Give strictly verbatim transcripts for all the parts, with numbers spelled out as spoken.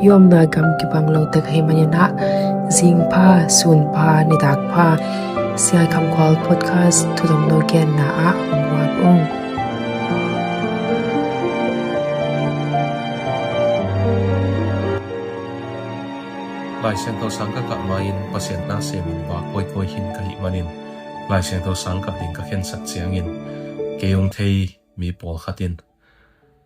I omna gam kibang lo tek ahih manin ah, zing pha, sun pha, nitak pha, Siai Kham Khual Podcast thu tawmno genna ah hong guak ung. Lai Siangtho sang ka kah ma-in Pasian na sem in vak kawikawi hi ka hih manin, Lai Siangtho sang kah ding ka khensak ciangin, kei hong thei mi pawlkhat in,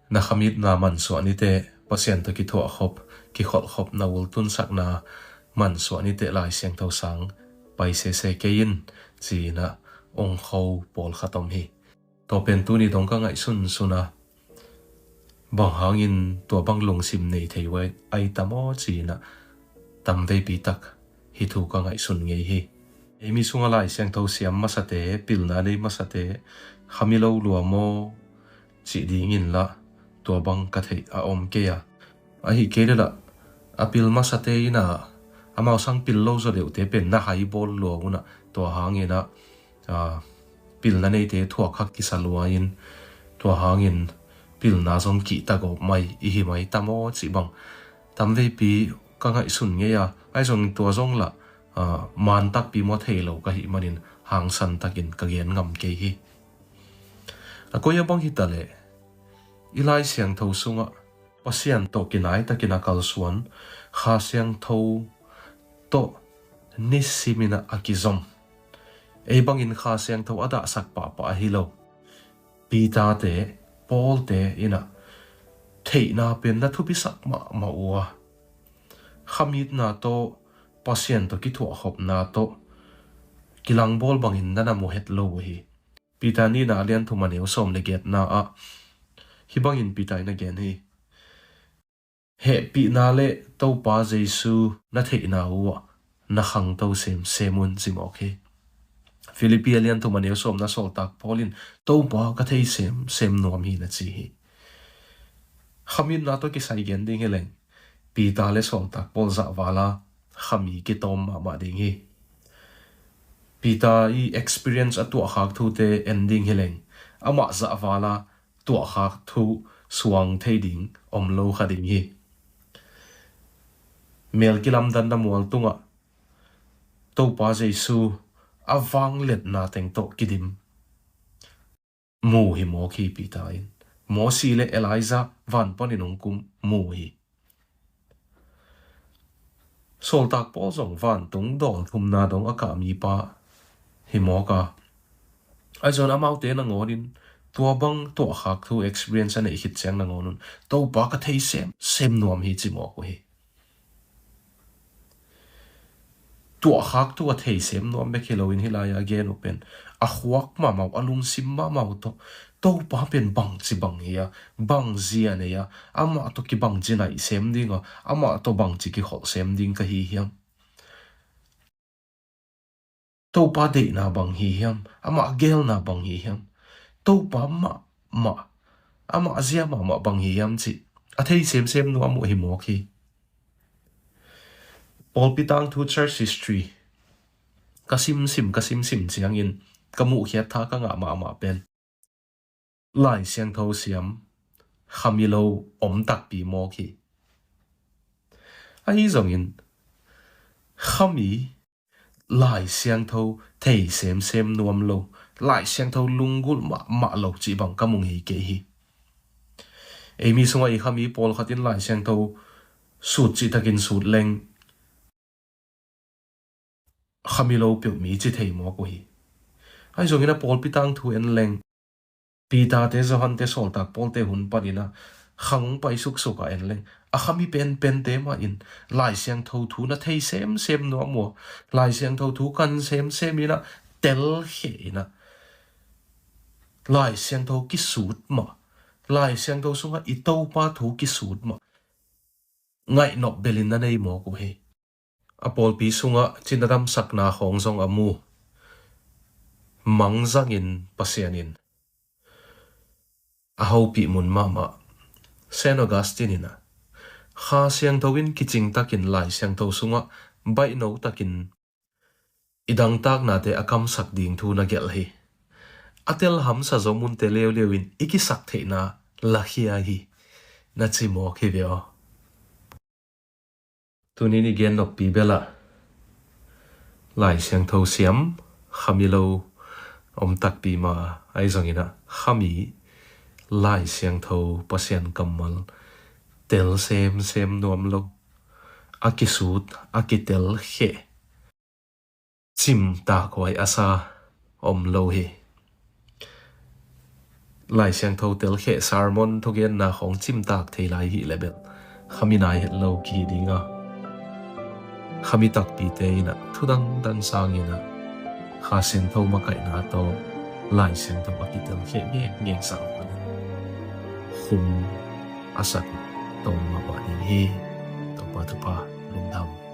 na khamitna mansuah ni teh, Pasian tawh kithuahkhop, kikholhkhopna ultunsakna mansuah ni teh, Lai Siangtho sang pai sese kei in, ci-in ah ong kho pawlkhat om hi. Tua pen tuni dong ka ngaihsunsun a, bang hangin tua bang lungsim nei thei uh a hi tam aw, ci-in ah tamveipi tak hih thu ka ngaihsun ngei hi. Ei mi sungah Lai Siangtho siam masate, pilna nei masate, khamilo lua maw, cih dingin lah tua bang ka theih a om kei a. Ahih kei leh lah, a pil masate in ah, amau sang pil lo zaw deuhte pen na hai bawl lua un ah, tua hangin ah, aa, pilna neite thuak khak kisa lua in, tua hangin pilna zong kihta gawp mai, i hi mai tam aw, cih bang tamveipi ka ngaihsun ngei a. Ahi zongin tua zong lah, aa, man takpi maw thei lo ka hih manin hangsan takin ka gen ngam kei hi. A koi a bang hi ta leh, i Lai Siangtho sungah Pasian tawh kinai takin a kalsuan Kha Siangtho tawh nisimin ah a kizom, ei bangin Kha Siangtho a dahsak pahpah ahi lo Peter-te, Paul-te in ah theihna pen na thupisak mahmah uh a, khamitna tawh, Pasian tawh kithuahkhopna tawh kilangbawl bangin na na mu het lo uh hi. Peter nihna a lian thum a neu sawm le giatna ah hih bangin Peter in a gen hi. Hehpihna le Topa Jesu na theihna uh ah na khangto semsem un, ci mawk hi. Philippi a lian thum a neu sawmna sawltak Paul in, Topa ka thei semsem nuam hi, na ci hi. Khamitna tawh kisai gen ding hi leng, Peter le sawltak Paul zahvala khami kitawm mahmah ding hi. Peter i experience a tuahkhak thute en ding hi leng, amah zahvala tuahkhak thu suang thei ding om lo kha ding hi. Mel kilamdanna mual tungah Topa Jesu a vangliatna teng tawh kidim mu hi mawk hi. Peter in, Mosi le Elijah van panin hong kum mu hi. Sawltak Paul zong vantung dawl thumna dong a kah mipa hi mawk a. Ahi zongin amaute nangawnin tua bang tuahkhak thu experience a neih khit ciang nangawnun, Topa ka thei semsem nuam hi, ci mawk uh hi. Tuahkhak thu a thei sem nuam bek hi loin, hih lai-ah a gen uh pen a khuak mahmah uh, a lungsim mahmah uh tawh, Topa pen bangci bang hi a, bangzia nei a, amah tawh kibangci naih sem ding a, amah tawh bangci kikholh sem ding ka hi hiam? Topa deihna bang hi hiam? Amah geelna bang hi hiam? Topa mahmah, amah zia mahmah bang hi hiam cih a thei semsem nuam uh hi mawk hi. Pawlpi tangthu, church history ka simsim, ka simsim ciangin ka muhkhiat tha ka ngah mahmah pen Lai Siangtho siam, khami lo om takpi mawk hi. Ahi zongin khami Lai Siangtho thei semsem nuam lo, Lai Siangtho lunggulh mahmah lo cih bang ka mu ngei kei hi. Ei mi sungah i khami pawlkhat in Lai Siangtho sut cihtakin sut leng, khami lo peuh mi ci thei mawk uh hi. Ahi zongin a pawlpi tangthu en leng, Peter-te, Johan-te, sawltak Paul-te hun panin a khang hong pai suksuk a en leng, a khami penpente mah in Lai Siangtho thu na thei semsem nuam uh a, Lai Siangtho thu kan semsem in a, telkhia in a, Lai Siangtho kisut mah, Lai Siangtho sungah i Topa thu kisut mah ngaihnop belin na nei mawk uh hi. A pawlpi sungah cina damsakna khawng zong a mu. Mangzangin Pasian in a hopih mun mahmah. Saint Augustine in a, Kha Siangtho in kicing takin Lai Siangtho sungah baihno takin i dangtaknate a kamsak ding thu na gelh hi. A telhamsa zaw munte leuleu in i kisak theihna lakhia hi, na ci mawk hi ve aw. Tuni ni gen noppi bel ah Lai Siangtho siam khami lo om takpi mah ahi zongin ah, khami Lai Siangtho Pasian kammal tel semsem nuam lo, a kisut, a kitel kheh, cimtak huai a sa om lo hi. Lai Siangtho tel kheh sermon thugenna khawng cimtak thei lai hi leh bel, khami nai het lo kihi ding a, khami takpite in ah thu dangdang sangin ah Kha Siangtho makaihna tawh Lai Siangtho a kitel kheh ngengngeng sa om a, khum a sak tawm mahmah ding hi. Topa thupha lungdam.